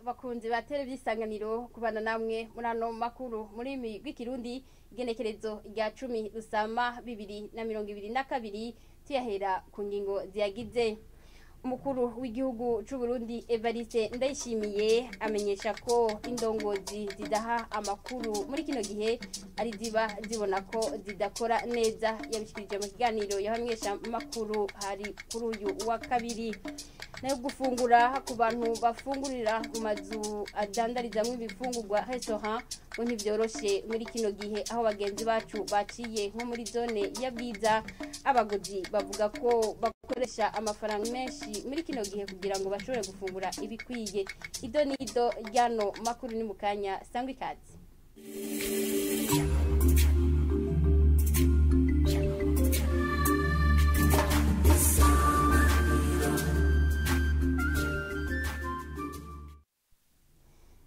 Bakunzi ba televiziyo Isanganiro, kubana namwe muri ano makuru muri rw'ikirundi, igenekerezo rya 10 Rusama 2022, tuyahera ku ngingo ziyagize. Umukuru w'igihugu c'u Burundi Evariste Ndayishimiye amenyesha ko indongozi zidaha amakuru muri kino gihe ari ziba zibona ko zidakora neza. Yabishikirije mu kiganiro yabamenyesha makuru hari kuri uyu wa kabiri. Nayo gufungura ku bantu bafungurira mu mazu adandarizamwo ibifungurwa, restaurant, ngo ntivyoroshe muri kino gihe. Aho bagenzi bacu baciye nko muri zone ya Bwiza, abaguzi bavuga ko bakoresha amafaranga menshi muri kino gihe kugira ngo bashobore gufungura ibikwiye. Ido nido ryano makuru ni mukanya, sangwa ikaze.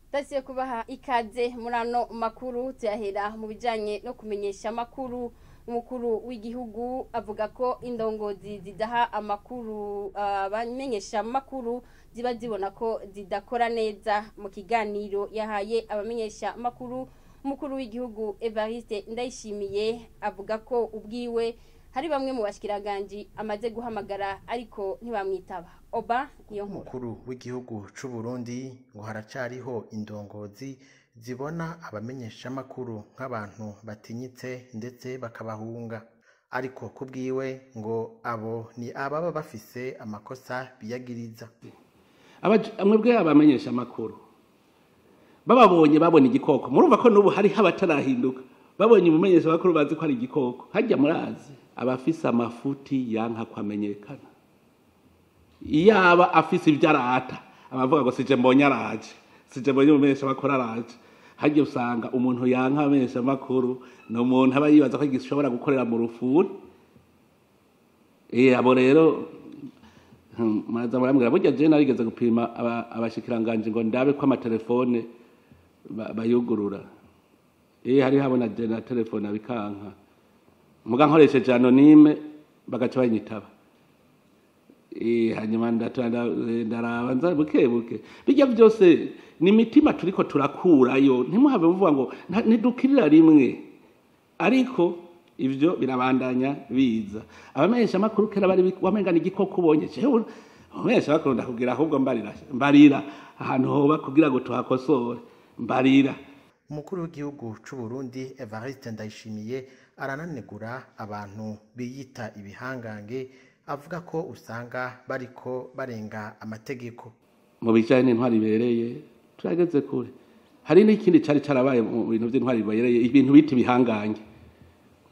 Ndasiye kubaha ikaze muri ano makuru, tuyahera mu bijanye no kumenyesha amakuru. Umukuru w'igihugu avuga ko indongozi zidaha amakuru abamenyesha amakuru ziba zibona ko zidakora neza. Mu kiganiro yahaye abamenyesha amakuru, umukuru w'igihugu Evariste Ndayishimiye avuga ko ubwiwe hari bamwe mu bashikiraganji amaze guhamagara ariko ntibamwitaba. Oba niyo nkuru. Umukuru w'igihugu c'u Burundi ngo haracariho indongozi zibona abamenyeshamakuru nk'abantu batinyitse, ndetse bakabahunga, ariko kubwiwe ngo abo ni ababa bafise amakosa biyagiriza. Mwebwe abamenyesha amakuru bababonye babona igikoko, murumva ko n'ubu hariho abatarahinduka. Babonye umumenyesha makuru bazi ko ari igikoko. Hajya murazi abafise amafuti yanka kwamenyekana, iyo aba afise ibyo arata abavuga ngo sije mbonye araje, sije mbonye umumenyesha makuru araje. Hajya usanga umuntu yanka abamenyesha makuru ni umuntu aba yibaza ko gishobora gukorera mu rufuri. Abo rero muraza murambwira, burya jewe narigeze gupima abashikiranganje ngo ndabe ko amatelefone bayugurura. Hariho abona je na telefone abikanka, muga nkoresheje anonyme bagaca banyitaba. Hanyuma ndaraba nza buke buke. Bijya byose ni imitima turiko turakurayo, ntimuhave muvuga ngo ntidukirira rimwe, ariko ivyo birabandanya biza. Abamenyesha makuru kera bari wamenga ni igikoko ubonye. Jewe abamenyesha makuru ndakubwira, ahubwo mbarira, mbarira ahantu hoba kugira ngo tuhakosore, mbarira. Umukuru w'igihugu c'u Burundi Evariste Ndayishimiye arananegura abantu biyita ibihangange, avuga ko usanga bariko barenga amategeko. Mu bijanye n'intwari ibereye turageze kure. Hari n'ikindi cari carabaye mu bintu vy'intwari ibereye, ibintu bita ibihangange,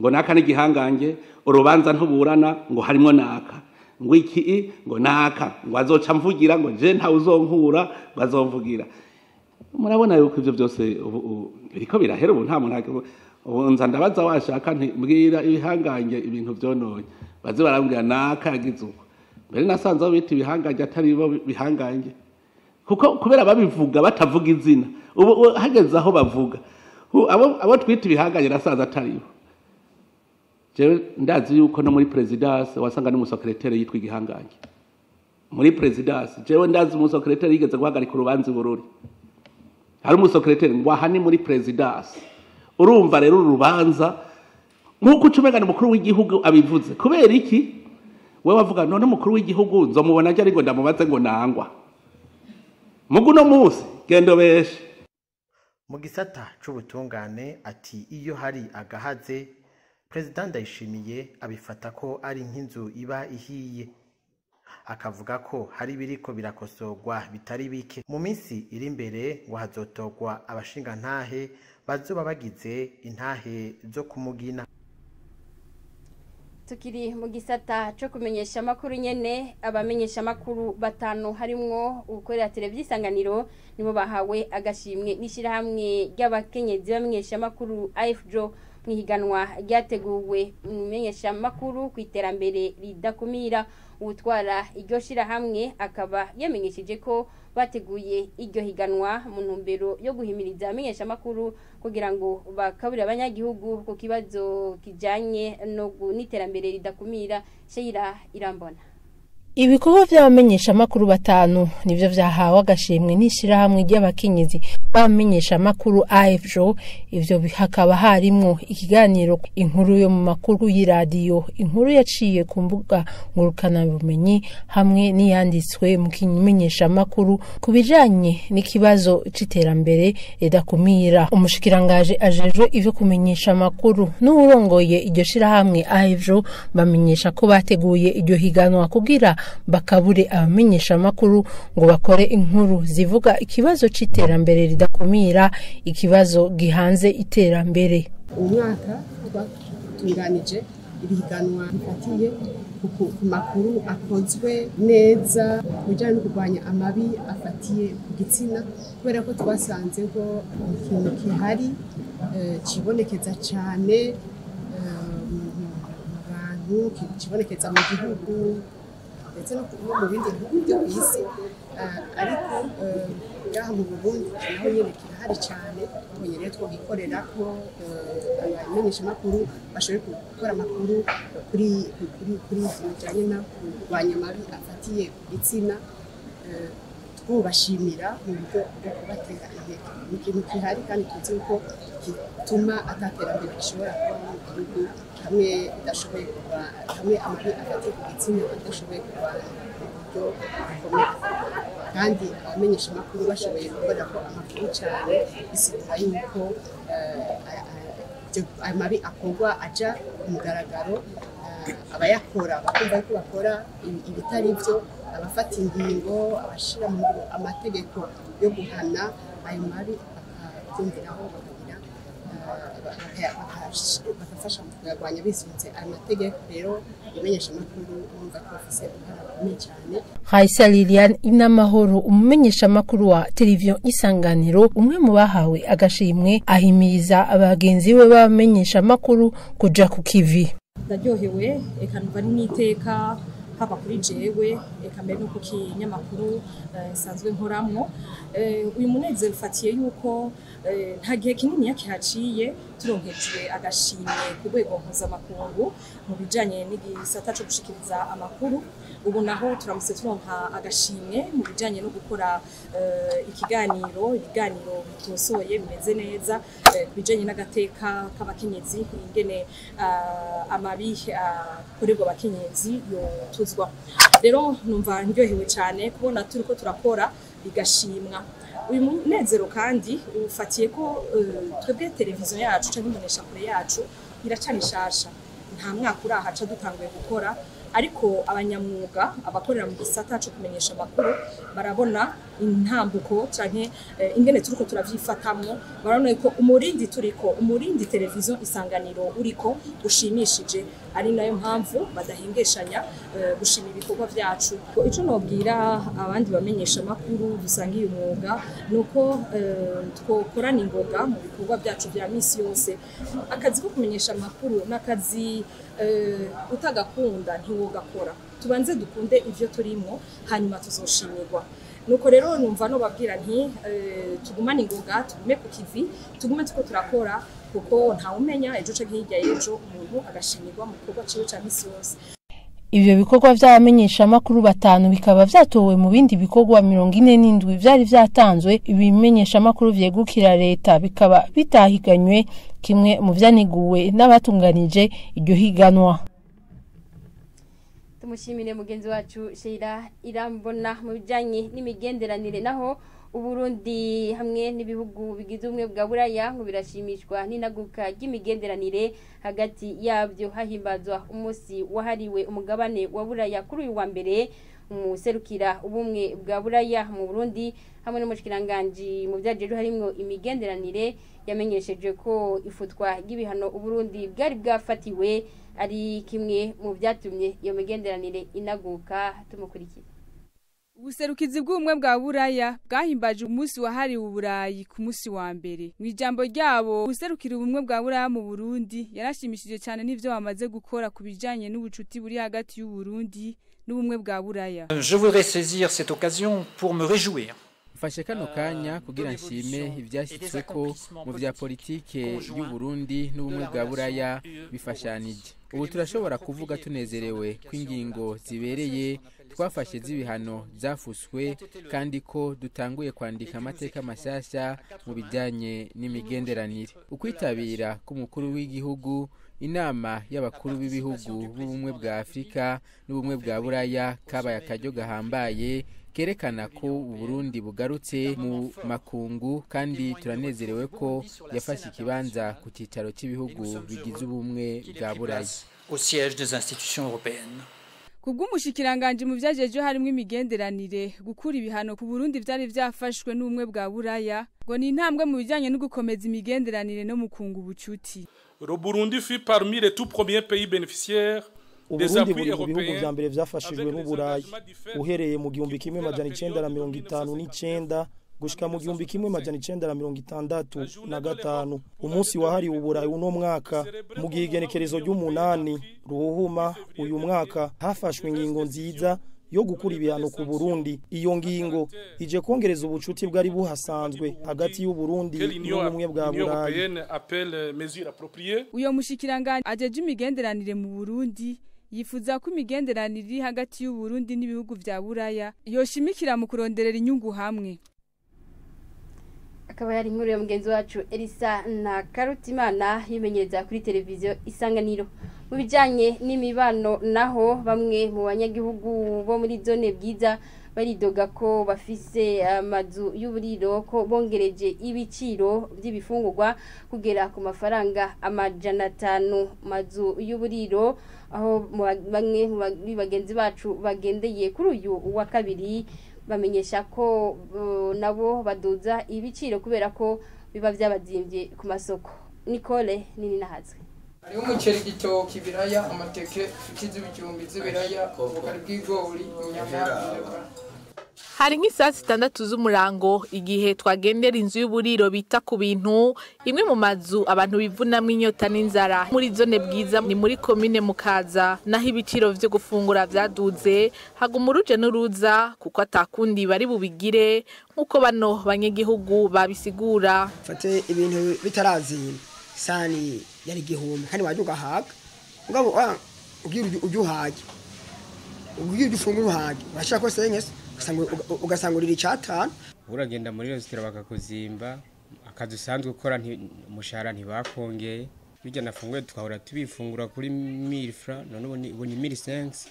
ngo naka n'igihangange, urubanza ntuburana ngo harimwo naka, ngo iki ngo naka, ngo azoca mvugira, ngo je ntawe uzonkura, ngo azomvugira. Murabona yuko ivyo byose ubu biriko birahera. Ubu nta muntu, ubu nza ndabaza washaka nti mbwira ibihangange ibintu vyononye, baze barambwira naka yagize uko. Mbere nasanze abo bita ibihangange atari bo bihangange, kuko kubera babivuga batavuga izina. Ubu hageze aho bavuga abo twita ibihangange nasanze atari bo. Jewe ndazi yuko no muri presidence wasanga n'umusekreteri yitwa igihangange muri presidence. Jewe ndazi umusekreteri yigeze guhagarika urubanza i Bururi, hari umusekreteri ngo aha ni muri presidence. Urumva rero urubanza nk'uko ucumegana umukuru w'igihugu abivuze, kubera iki we wavuga none umukuru w'igihugu nzomubona ajya, ariko ndamubaze ngo nangwa mugu no munsi gendo beshe. Mu gisata c'ubutungane ati iyo hari agahaze, Perezida Ndayishimiye abifata ko ari nk'inzu iba ihiye, akavuga ko hari biriko birakosorwa bitari bike. Mu minsi iri imbere ngo hazotorwa abashingantahe bazoba bagize intahe zo kumugina. Tukiri mu gisata co kumenyesha amakuru nyene, abamenyesha amakuru batanu harimwo ukorera televiziyo Isanganiro nibo bahawe agashimwe n'ishirahamwe ry'abakenyezi bamenyesha amakuru AFJO mwihiganwa ryateguwe mu menyesha amakuru ku iterambere ridakumira. Uwutwara iryo shirahamwe akaba yamenyesheje ko bateguye iryo higanwa mu ntumbero yo guhimiriza abamenyesha amakuru kugira ngo bakaburire abanyagihugu ku kibazo kijanye no n'iterambere ridakumira. Sheila Irambona. Ibikorwa vy'abamenyeshamakuru batanu nivyo vyahawe agashimwe n'ishirahamwe ry'abakenyezi b'abamenyeshamakuru AFJO. Ivyo hakaba harimwo ikiganiro, inkuru yo mu makuru y'iradiyo, inkuru yaciye ku mbuga ngurukanabumenyi hamwe n'iyanditswe mu kimenyeshamakuru ku bijanye n'ikibazo c'iterambere ridakumira. Umushikirangaje ajejwe ivyo kumenyesha amakuru n'uwurongoye iryo shirahamwe AFJO bamenyesha ko bateguye iryo higanwa kugira bakabure abamenyesha amakuru ngo bakore inkuru zivuga ikibazo c'iterambere ridakumira, ikibazo gihanze iterambere. Uyu mwaka twatunganije ibihiganwa bifatiye ku makuru akozwe neza ku bijyanye no kurwanya amabi afatiye ku gitsina, kubera ko twasanze ko ikintu gihari kibonekeza cyane mu bantu, kibonekeza mu gihugu ndetse no mu bindi bihugu byo ku isi, ariko ngaha mu Burundi naho nyine kirahari cyane. Tubonye rero twogikorera ko abamenyeshamakuru bashoboye gukora amakuru kuri ivyo bijanye no kurwanya amabi afatiye ku gitsina, twobashimira mu buryo bwo kubatera intege. Ni ikintu gihari kandi tuzi ko gituma ataterambere rishobora kuba mu gihugu hamwe idashoboye kuba, hamwe amabi afatiye ku gitsina adashoboye kurwanya mu buryo bukomeye. Kandi abamenyeshamakuru bashoboye gukora ko amakuru cyane, bisigura yuko amabi akorwa aja ku mugaragaro, abayakora bakumva ko bakora ibitari byo, abafata ingingo, abashira mu amategeko yo guhana ayo mabi bakabyumviraho, bakagira bakafasha mu kuyarwanya bisunze ayo mategeko. Rero imenyeshamakuru urumva ko bafise uruhara rukomeye cyane. Raisa Liliane Inamahoro, umumenyeshamakuru wa televiziyo Isanganiro, umwe mu bahawe agashimwe, ahimiriza abagenzi be b'abamenyeshamakuru kuja ku kivi. Ndaryohewe, eka numva ari n'iteka haba kuri jewe, eka mbere no ku kinyamakuru nsanzwe nkoramwo. Uyu munezero ufatiye yuko nta gihe kinini kihaciye turonkejwe agashimwe ku rwego mpuzamakungu mu bijanye n'igisata co gushikiriza amakuru. Ubu naho turamutse turonka agashimwe mu bijanye no gukora ikiganiro, ibiganiro bitosoye bimeze neza ku bijanye n'agateka k'abakenyezi, ingene amabi akorerwa abakenyezi yotuzwa. Rero numva ndyohewe cyane kubona turiko turakora bigashimwa. Uyu munezero kandi ufatiye ko twebwe televiziyo yacu canke imboneshakure yacu iracari nshasha, nta mwaka urahaca dutanguye gukora, ariko abanyamwuga abakorera mu gisata co kumenyesha amakuru barabona intambuko canke ingene turiko turavyifatamwo, barabona ko umurindi turiko, umurindi televiziyo Isanganiro uriko ushimishije, ari nayo mpamvu badahengeshanya gushima ibikorwa vyacu. Ico nobwira abandi bamenyesha amakuru dusangiye umwuga nuko twokorana ingoga mu bikorwa vyacu vya misi yose. Akazi ko kumenyesha amakuru n'akazi utagakunda ntiwogakora. Tubanze dukunde ivyo turimo hanyuma tuzoshimirwa. Nuko rero numva no babwira nti tugumane ingoga, tugume ku kivi, tugume tuko turakora, kuko nta umenya ejo canke hirya y'ejo umuntu agashimirwa mu gikorwa ciwe ca misi yose. Ivyo bikorwa vy'abamenyeshamakuru batanu bikaba vyatowe mu bindi bikorwa 47 vyari vyatanzwe. Ibimenyeshamakuru vyegukira leta bikaba bitahiganywe, kimwe mu vyaniguwe n'abatunganije iryo higanwa. Tumushimire mugenzi wacu Sheila Irambona. Mu bijanye n'imigenderanire naho, Uburundi hamwe n'ibihugu bigize ubumwe bwa Buraya ngo birashimishwa n'inaguka ry'imigenderanire hagati yabyo, hahimbazwa umunsi wahariwe umugabane wa Buraya kuri uyu wa mbere. Umuserukira ubumwe bwa Buraya mu Burundi hamwe n'umushikiranganji mu vyajejwe harimwo imigenderanire yamenyesheje ko ifutwa ry'ibihano Uburundi bwari bwafatiwe ari kimwe mu vyatumye iyo migenderanire inaguka. Tumukurikire. Ubuserukizi bw'ubumwe bwa Buraya bwahimbaje umunsi wahariwe Uburayi ku munsi wa mbere. Mu ijambo ryabo, ubuserukira ubumwe bwa Buraya mu Burundi yarashimishije cyane n'ivyo bamaze gukora ku bijanye n'ubucuti buri hagati y'u Burundi n'ubumwe bwa Buraya. Je voudrais saisir cette occasion pour me réjouir. Mfashe kano kanya kugira nshime ivyashyitsweko mu vya politike y'u Burundi n'ubumwe bwa Buraya bifashanije. Ubu turashobora kuvuga tunezerewe ko ingingo zibereye twafashe z'ibihano zafuswe kandi ko dutanguye kwandika amateka mashasha mu bijyanye n'imigenderanire. Ukwitabira k'umukuru w'igihugu inama y'abakuru b'ibihugu b'ubumwe bwa Afurika n'ubumwe bwa Buraya kabaye akaryo gahambaye kerekana ko Uburundi bugarutse mu makungu, kandi turanezerewe ko yafashe ikibanza ku cyicaro cy'ibihugu bigize ubumwe bwa Buraya. Au siège des institutions européennes. Kubw'umushikiranganje mu vyajeje harimwo imigenderanire, gukura ibihano ku Burundi vyari vyafashwe n'ubumwe bwa Buraya ngo ni intambwe mu bijanye no gukomeza imigenderanire no mu kunga ubucuti. Le Burundi fut parmi les tout premiers pays bénéficiaires. Uburundi buri mu bihugu vya mbere vyafashijwe n'Uburayi uhereye mu 1959 gushika mu 1965. Umunsi wahariwe Uburayi uno mwaka mu gihe igenekerezo ry'umunani ruhuhuma uyu mwaka hafashwe ingingo nziza yo gukura ibihano ku Burundi. Iyo ngingo ije kongereza ubucuti bwari buhasanzwe hagati y'u Burundi n'ubumwe bwa Burayi. Uyo mushikiranganje ajeje imigenderanire mu Burundi yifuza ko imigenderanire iri hagati y'u Burundi n'ibihugu vya Buraya yoshimikira mu kuronderera inyungu hamwe. Akaba yari inkuru ya mugenzi wacu Elisa na Karutimana yimenyereza kuri televiziyo Isanganiro. Mu bijanye n'imibano naho, bamwe mu banyagihugu bo muri zone Bwiza baridoga ko bafise amazu y'uburiro ko bongereje ibiciro by'ibifungurwa kugera ku mafaranga 500 mazu y'uburiro, aho bamwe mu bagenzi bacu bagendeye kuri uyu wa kabiri bamenyesha ko nabo baduza ibiciro kubera ko biba byabazimbye ku masoko. Nicole nini nahazwe. Hariho umuceri, igitoki, ibiraya, amateke, ikizu ibihumbi z'ibiraya, ubugari bw'igori, inyama. Hari nk'isaha 6 z'umurango igihe twagendera inzu y'uburiro bita ku bintu, imwe mu mazu abantu bivunamwo inyota n'inzara muri zone Bwiza ni muri komine Mukaza, naho ibiciro vyo gufungura vyaduze haguma uruje n'uruza kuko atakundi bari bubigire nk'uko bano banyagihugu babisigura. Fate ibintu bitarazimba sani yari 1000 kandi waje ugahaga ugabo ugira ujuhage ugira ufungura uhage urashaka ko senyese ugasanga urira 5. Uragenda muri restaurant bakakuzimba akazi usanzwe ukora umushahara ntibakongeye, bijya nafunguye twahora tubifungura kuri 1000 francs none ubu ni 1500.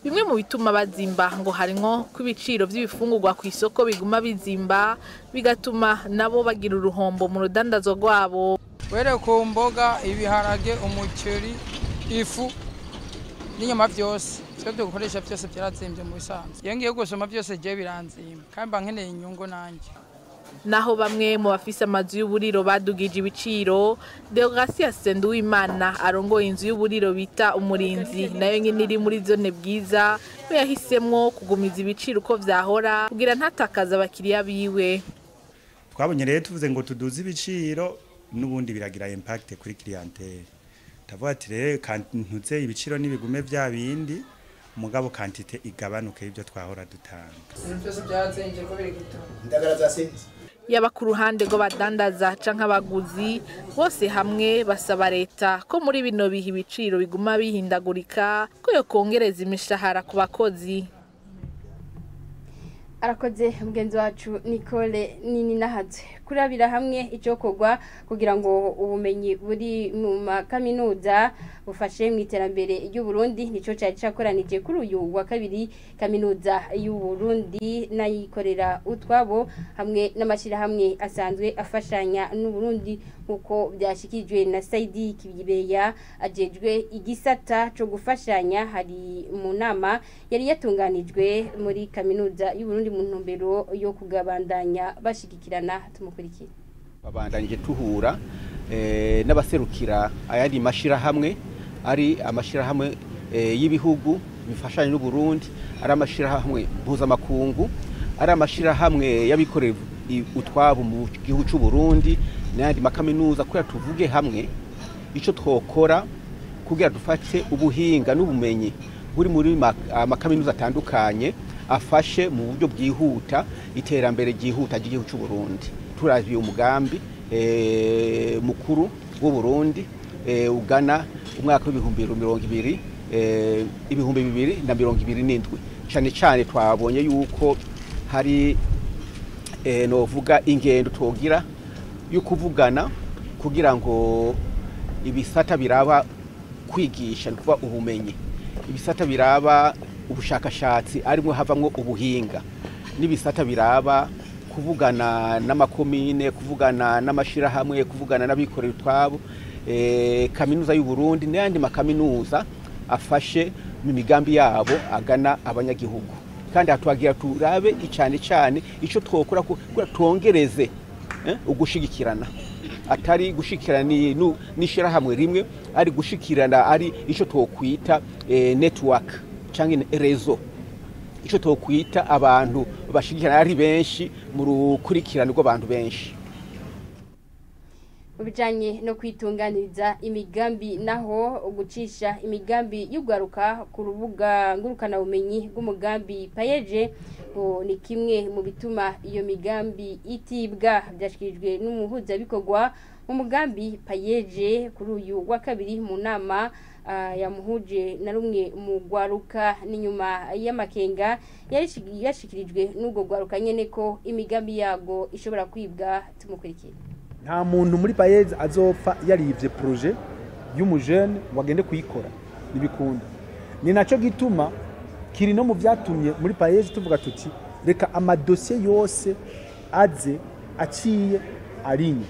Bimwe mu bituma bazimba ngo harimwo ko ibiciro by'ibifungurwa ku isoko biguma bizimba bigatuma nabo bagira uruhombo mu rudandazo rwabo. Were ku mboga, ibiharage, umuceri, ifu n'inyama byose twe dukoresha byose byarazimbye mu bisanzwe. Iyo ngiye gusoma byose je biranzimba kandi mba nkeneye inyungu nanjye. Naho bamwe mu bafise amazu y'uburiro badugije ibiciro, Deogracia Senduwimana arongoye inzu y'uburiro bita Umurinzi nayo nyene iri muri zone Bwiza, we yahisemwo kugumiza ibiciro uko vyahora kugira ntatakaza abakiriya biwe. Twabonye rero tuvuze ngo tuduze ibiciro n'ubundi biragira impact kuri clientele. Ndavuga ati rero ntuze ibiciro n'ibigume vya bindi mugabo quantité igabanuke ibyo twahora dutanga. Byose byarazenje ko biri gito. Indagara zasenze. Yaba ku ruhande rw'abadandaza canke abaguzi bose hamwe basaba leta ko muri bino bihe ibiciro biguma bihindagurika ko yo kongereza imishahara ku bakozi. Arakoze mugenzi wacu Nicole nini nahazwe. Kurabira hamwe icokorwa kugira ngo ubumenyi buri mu makaminuza bufashe mu iterambere ry'u Burundi nico cari cakoranije kuri uyu wa kabiri kaminuza y'u Burundi nayikorera utwabo hamwe n'amashirahamwe asanzwe afashanya n'u Burundi nkuko byashikijwe na Saidi Kibibeya ajejwe igisata co gufashanya hari mu nama yari yatunganijwe muri kaminuza y'u Burundi mu ntumbero yo kugabandanya bashigikirana. Tumukurikire. Babandanyije tuhura n'abaserukira ayandi mashirahamwe ari amashirahamwe y'ibihugu bifashanye n'u Burundi, ari amashirahamwe mpuzamakungu, ari amashirahamwe y'abikorera utwabo mu gihugu cy'u Burundi n'ayandi makaminuza, kugira tuvuge hamwe ico twokora kugira dufate ubuhinga n'ubumenyi buri muri amakaminuza atandukanye afashe mu buryo bwihuta iterambere ryihuta ry'igihugu cy'u Burundi. Turavye umugambi mukuru w'u Burundi ugana umwaka w'ibihumbi 2027, cyane cyane twabonye yuko hari novuga ingendo twogira yo kuvugana kugira ngo ibisata biraba kwigisha kuva ubumenyi, ibisata biraba ubushakashatsi arimo havamwo ubuhinga, n'ibisata biraba kuvugana n'amakomine, kuvugana n'amashirahamwe, kuvugana n'abikorera utwabo, kaminuza y'u Burundi n'ayandi makaminuza afashe mu migambi yabo agana abanyagihugu. Kandi atwagira turabe cyane cyane ico twokora kugira twongereze ugushigikirana, atari gushikirana n'ishirahamwe rimwe, ari gushikirana ari ico twokwita network canke rezo, ico twokwita abantu bashigikirana ari benshi mu rukurikirana rw'abantu benshi. Ubijanye no kwitunganiriza imigambi naho ugucisha imigambi y'ugaruka ku rubuga ngurukana bumenyi bw'umugambi Payeje ngo ni kimwe mu bituma iyo migambi itibwa, byashikirijwe n'umuhuza bikorwa mu mugambi Payeje kuri uyu wa kabiri mu nama yamuhuje na rumwe mu gwaruka n'inyuma y'amakenga yashikirijwe n'ubwo gwaruka nyene ko imigambi yago ishobora kwibwa. Tumukurikira. Nta muntu muri Payeje azopfa yarivye projet y'umujene wagende kuyikora nibikunda. Ni naco gituma kiri no mu vyatumye muri Payeje tuvuga tuti reka amadosiye yose aze aciye arinye,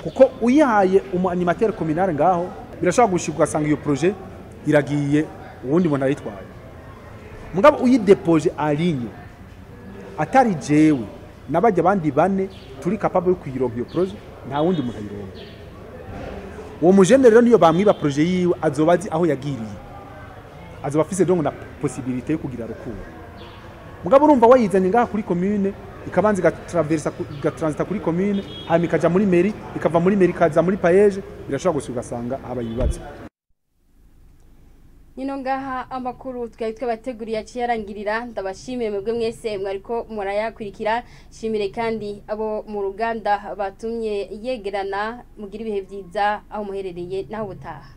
kuko uyihaye umu animateur communal ngaho birashobora gushika ugasanga iyo projet iragiye uwundi muntu ayitwaye. Mugabo uyidepoje arinye atari jewe nabajya abandi bane turi capable yo kuyironka iyo projet, nta wundi muntu ayironka. Uwo mujene rero niyo bamwiba projet yiwe azoba azi aho yagiriye, azoba afise donc na possibilité yo kugira rukuru. Mugabo urumva wayizanye ngaha kuri commune, ikabanza igatraversa igatransita kuri commune, hanyuma ikaja muri mairie, ikava muri mairie ikaza muri Payeje, birashobora gusa ugasanga haba ibibazo. Nino ngaha amakuru twari twabateguriye aciyarangirira. Ndabashimire mwebwe mwese mwariko murayakurikira, shimire kandi abo mu ruganda batumye yegerana. Mugira ibihe byiza aho muherereye naho butaha.